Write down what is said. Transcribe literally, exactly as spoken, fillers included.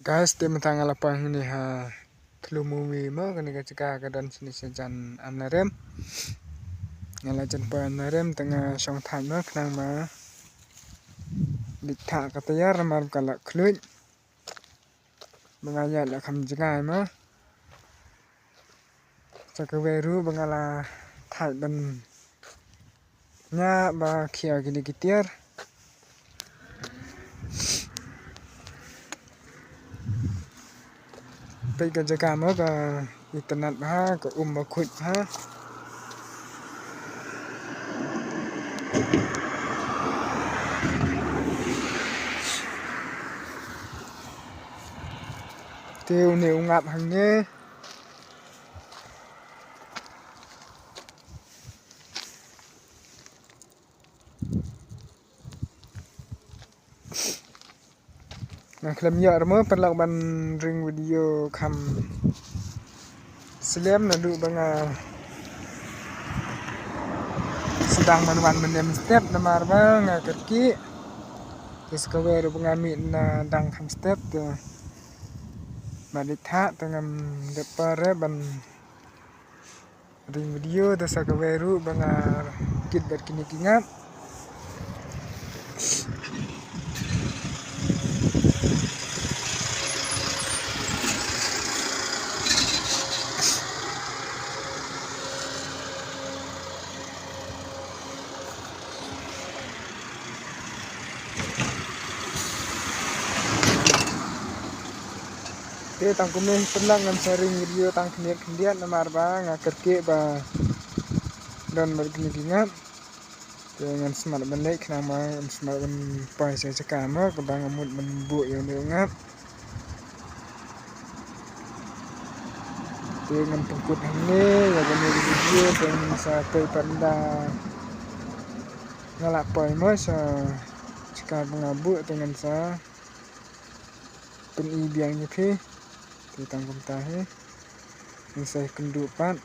Guys, te mynta nga la poi hangne ha Thlu Movie mo, kane ka jaka ka don shane shajan Amlarem. Nga la jan poi Amlarem te nga shong thait mo khnang ba leit thah ka tiar namar ka la khluit. Ba nga ïaid la kham jngai mo. Sa kawei ruh ba nga la thait ban ñiah ba khia kine ki tiar. Peit ka jaka mo ka itynnad bha, ka um ba khuid bha. Te une u ngap hangne. Nga khlem ïoh ruh mo paralok ban ring video kham slem naduh ba nga sdang ban wan mynne mynstep namar ba nga kyrkieh. Te sa kawei ruh ba nga mih na dang kham step te ba dei thah te ngam dep pare ban ring video da sa kawei ruh ba nga kit bad kine ki ngap. Te tang kumne paralok ngan sa ring video tang khyndiat khyndiat namar ba nga kyrkieh ba don bad kine ki ngap. Te ngan smat ban leit khnang ba ngan smat ban poi sha jaka mo kaba nga mut ban buh ïa une u ngap. Te ngan pynkut hangne ïa kane ka video te ngan sa poi pat ynda nga lah poi mo sha jaka ba nga buh te ngan sa pyni biang ïa phi. Te tang kumta hi. Ngan sa ïakynduh pat.